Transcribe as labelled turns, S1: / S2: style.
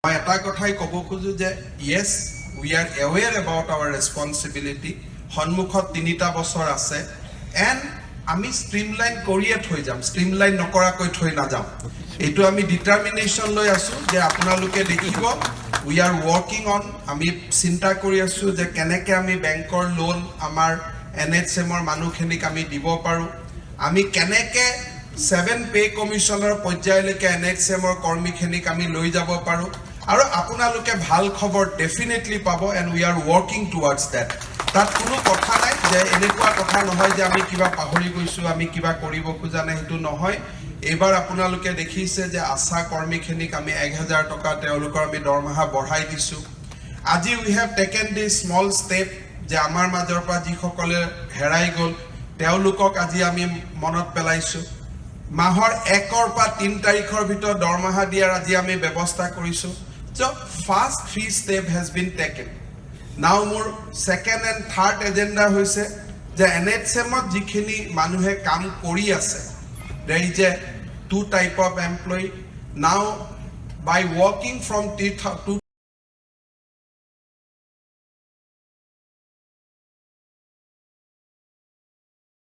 S1: মই এটা কথাই ক'ব খোজোঁ যে yes, we are aware about our responsibility. সন্মুখত 3টা বছৰ আছে এণ্ড আমি ষ্ট্ৰীমলাইন কৰিয়ে থৈ যাম, ষ্ট্ৰীমলাইন নকৰাকৈ থৈ নাযাওঁ। এইটো আমি ডিটাৰমিনেশ্যন লৈ আছোঁ যে আপোনালোকে দেখিব, we are working on. আমি চিন্তা কৰি আছোঁ যে কেনেকৈ আমি বেংকৰ লোন আমাৰ এনএইচএমৰ মানুহখিনিক আমি দিব পাৰোঁ, আমি কেনেকৈ ছেভেন পে' কমিশ্যনৰ পৰ্যায়লৈকে এনএইচএমৰ কৰ্মীখিনিক আমি লৈ যাব পাৰোঁ। আৰু আপোনালোকে ভাল খবৰ ডেফিনেটলি পাব and we are working towards that. তাত কোনো কথা নাই যে এনেকুৱা কথা নহয় যে আমি কিবা পাহৰি গৈছোঁ, আমি কিবা কৰিব খোজা নাই, সেইটো নহয়। এইবাৰ আপোনালোকে দেখিছে যে আশা কৰ্মীখিনিক আমি 1000 টকা তেওঁলোকৰ আমি দৰমহা বঢ়াই দিছোঁ। আজি we have taken the small step যে আমাৰ মাজৰ পৰা যিসকলে হেৰাই গ'ল, তেওঁলোকক আজি আমি মনত পেলাইছোঁ। মাহৰ 1ৰ পৰা 3 তাৰিখৰ ভিতৰত দৰমহা দিয়াৰ আজি আমি ব্যৱস্থা কৰিছোঁ। So first three step has been taken. Now মোৰ ছেকেণ্ড এণ্ড থাৰ্ড এজেণ্ডা হৈছে যে এনএইচএমত যিখিনি মানুহে কাম কৰি আছে, there is a two type of employee. Now by working from two